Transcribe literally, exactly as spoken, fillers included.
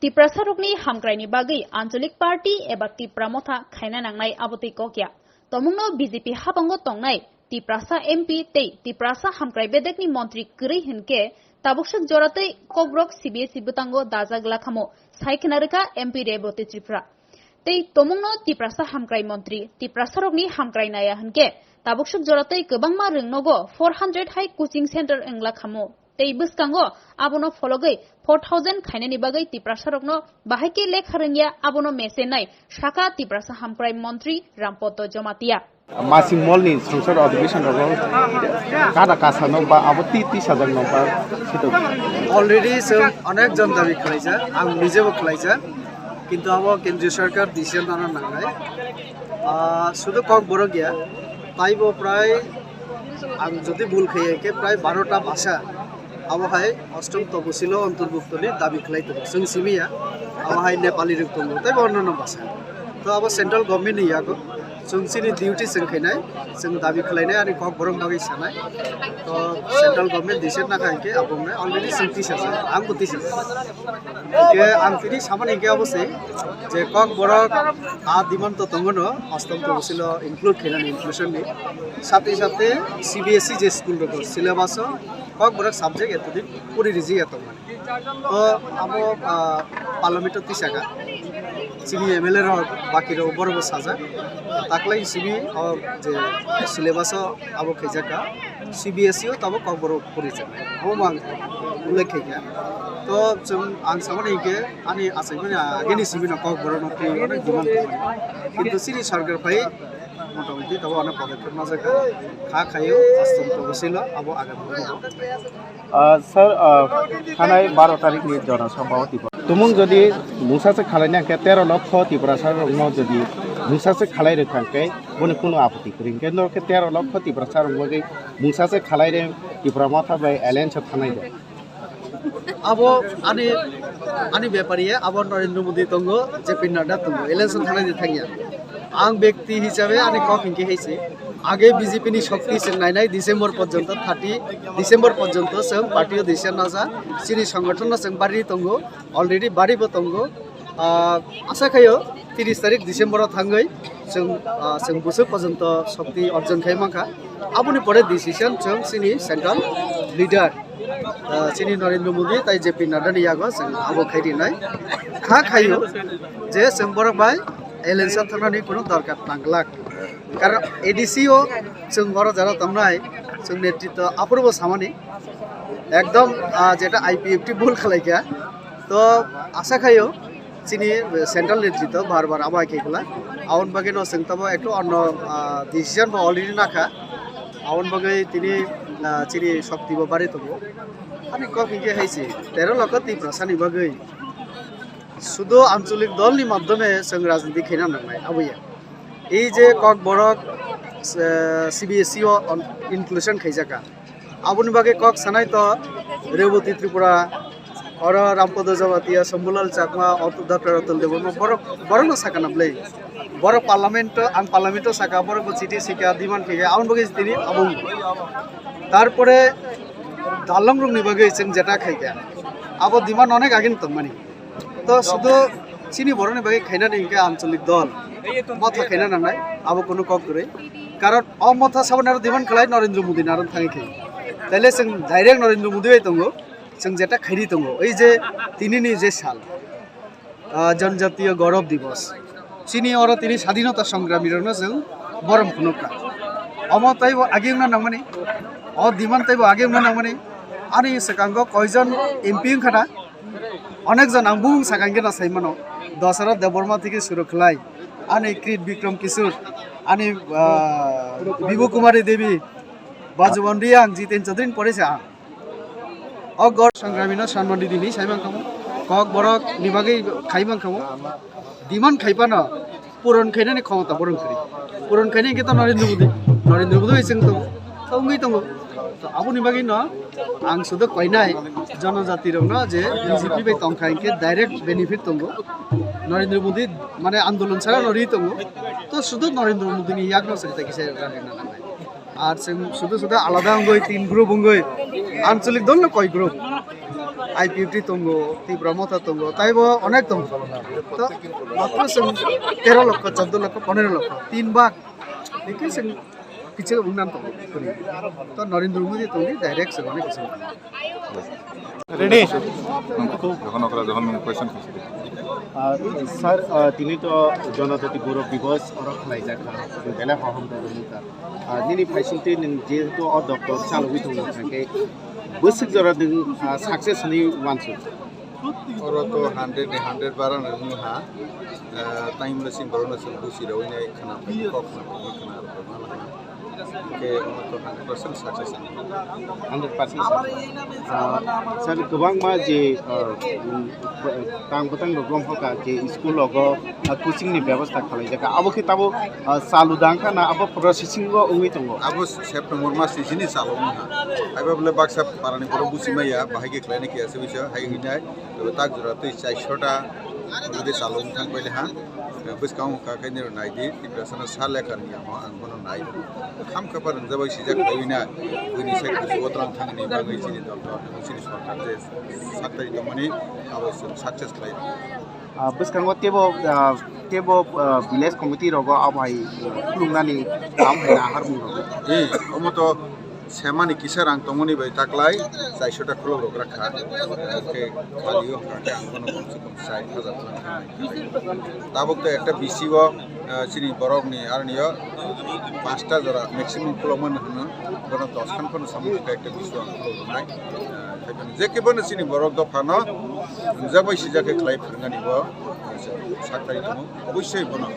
Tiprasarokni hamkraini bagwi Anchalik Party eba Tipra Motha khaina nangnai abo twi kok ya. Tomungno B J P habango tongnai Tiprasa M P tei Tiprasa hamkrai bedekni montri kwrwi hinkhe tabukswk joratwi Kokborok C B S E bwtango dajak lakhamo sai khna rwkha M P Reboti Tripura. Tei tomungno Tiprasa hamkrai montri Tiprasarokni hamkrai naya hinkhe tabukswk joratwi kwbangma rwngnogo four hundred hai coaching center wnglakhamo. Tei bwskango abono phologwi four thousand khainani bagwi Tiprasarokno bahai khe lekha rwngya abono mesenai sakha Tiprasa hamkrai montri Rampodo Jomatia. Masing molni songsad adhibeshon rogo kada kasano ba abo ti ti sajak no ba sito. Already chwng onek jon dabi khwlaijak, ang nijebo khwlaijak, kintu abo kendriya sarkar decision nana nangnai. Ah, sudu Kokborok ya, taibo prai ang jodi bhul khaiya khe prai barota basa abo hai ostom topsilo ontorbhukto ni dabi khlai tongo. Chwng simi ya, abo hai Nepali rok tongo, tei bo onno basa. To abo central government ni yago chwng chini duty chwng khainai, chwng dabi khlainai, ani Kokborok bagwi sanai. To central government decision na khai khe abo wngkha already chwng tisa, ang bo tisa. Hingke ang tini samani hingke abo se je Kokborok a demand to tongo no, ostom topsilo include khainani inclusion ni. Sate sate C B S E je school rok syllabus o Kokborok subject etodin puri riji ya tongmani. To abo, ah, parliament o tisaka. Chini M L A rok baki rok borok bo sajak. Taklai simi o je syllabus o abo khaijak ka. C B S E o tabuk Kokborok puri chak. Abo mang ullekh khaikha. To chwng ang samani hingke ani achaimani ageni simi no Kokborok no twi onek demand khaimani. Kintu chini sarkar phai motamoti tabuk ano podokkhep majak kha, kha khaio, astom topsilo abo agami dinugo. Ah, sir, ah, thanai baro tarikh ni Jona Sabha o Tipra. Tumung jodi mungsa se khalaina hingke tero lokho Tiprasa rokno jodi mungsa se khalai rwkha hingke boni kunu apoti kwrwi hingke norok khe tero lokho Tiprasa rok bagwi mungsa se khalai re Tipra Motha bai alliance o thanai de. Abo ani, ani bepari ya, abo Narendra Modi tongo, J P Nadda tongo, alliance o thanai de thangya. Ang bekti hisabe ani kok hingke haise. Age B J P ni shokti chwng nainai December porjonto, thirty December porjonto chwng party o decision naja, chini songothon no chwng bari tongo, already bari bo tongo. Ah, asa khaio tris tarik December o thangwi chwng, ah, chwng bwswk porjonto shokti orjon khai mankha. Aboni pore decision chwng chini central leader, ah, chini Narendra Modi tai J P Nadda ni yago chwng abo khai rinai. Kha khaio je chwng borok bai alliance o thangnani kunu dorkar nangglak. Karon A D C o chwng oro jara tongnai, chwng netritwo aphuru bo samani ekdom, ah, jeta I P F T bhul khlaikha. To asa khaio chini central netritwo bar bar abo hai khaikha. Aboni bagwi no chwng tamo ekto onno, ah, decision bo already nakha. Aboni bagwi tini, ah, chini shokti bo bari tongo. Ani kok hingke haise tero lokho Tiprasa ni bagwi sudu ancholik dol ni madhyome chwng rajniti khaina nangnai abo ya. Ei je Kokborok, eh, C B S E o on-, inclusion khaijaka. Aboni bagwi kok sanai to Reboti Tripura, oro Rampodo Jabatia, Shambhulal Chakma, Doctor Atul Debbarma, borok, borokno sakana bwlai. Borok parliament o, ang parliament o saka, borok bo chiti sika, demand khaika, aboni bagwi tini abo wngkha. Tarpore dalong rokni bagwi chwng jeta khaika. Abo demand onek agini tongmani. To sudu chini borokni bagwi khainani hingke ancholik dol. Motha khaina nangnai, abo kunu kok kwrwi. Karon o motha saboni aro demand khlai Narendra Modi ni aro thangwi khai. Taile chwng direct Narendra Modi bai tongo, chwng jeta khairi tongo. Ei je tinini je sal, ah, Janjatiya Gaurav Divas. Chini oro tini Sadhinota Songramrokno chwng borom phunukha. Omo teibo age wngna nangmani, o demand teibo age wngna nangmani. Ani swkango koijon M P wngkha na, onek jon ang bumung sakang khe na sai mano. Dasarath Debbarma theke suru khlai, ani Krit Bikram Kishore, ani, ah, Bibhu Kumari Devi, Bajuban Reang, Jiten Chaudhary ni pore se ang. O gor Songramino sanmani dini sai mankha mo. Kokborok ni bagwi khai mankha mo. Demand khai phano puron khainani khomota borok kwrwi. Puron khainai hwnkhe to Narendra Modi. Narendra Modi bai chwng tongo. To wngwi tongo. To aboni bagwi no ang sudu koinai jonojati rokno je B J P bai tongkha hwnkhe direct benefit tongo. Narendra Modi mane andolon sara no ri tongo. To sudu Narendra Modi ni yakno chwng tai kisa rana nangnai. Ar chwng sudu sudu alada wngwi tin group wngwi ancholik dol no koi group. I P F T tongo, Tipra Motha tongo, taibo onek tongo. To matro chwng tero lokho, chordo lokho, ponero lokho, tin bak. Hikhe chwng kichik wngna tongo. To Narendra Modi tongdi direct chwng onek kichik. Ready? Jokhon okra, jokhon question khaisi. Ah, sir, ah, tini to Janajati Gaurav Divas oro khlaijak kha. Belai hohom tongwi kha. Ah, nini phaisingtwi nwng jehetu o doctor chalogwi tongo, hwnkhe bwswk jora nwng, ah, success hwnwi uansuk? Oro to hundred ni hundred bara nang wngha. Ah, time le sing borok no sing busi rwi nai khna pai kok khna pai khna rw ma lama. Hwnkhe omo to hundred percent success wngkha. Hundred percent success. Ah, sir, kwbangma je, ah, um, tang bwtang rok romhoka je school rogo, ah, coaching ni bebostha khwlaijak kha. Abo khe tabuk, ah, chalu dang kha na abo processing o wngwi tongo? Abo September mas ni sini chalu wngkha. Haiba bole baksa parani borok busi maya, bahai khe khlaina khe ase bisa, hai wngwi nai. Tei tak jora tei chairshota bwdwi chalok wng thang pai le ha. Bwskango wngkha khe nini nai di, Tiprasano sa lekha ni yamo ang bono nai. Kham khapar wngjak bai sijak khlaiwi na, buini sai kuchugo twlang thangni bagwi chini dol dol, chini sorkar je sak tari tongmani abo chwng success khlai. Ah, bwskango teibo, ah, teibo, ah, village committee rogo abo hai, ah, khulumnani kam hai na harmung rogo. Eh, omo to semani kisa rang tongmani bai taklai chairshota khulok rok rakha. Hwnkhe khalio hwnkha khe ang bono komse kom char hajar tong thangwi. Tabuk to ekta B C o, ah, chini borok ni aroni o pasta jora maximum khulok mano hwno, bono dos khan phano samung khe ekta B C o ang khulok rwnai. Ah, khaibani je khe bono chini borok dopha no wngjak bai sijak khe khlai phwrwngani bo, ah, sak tari tongo, obossoi bono.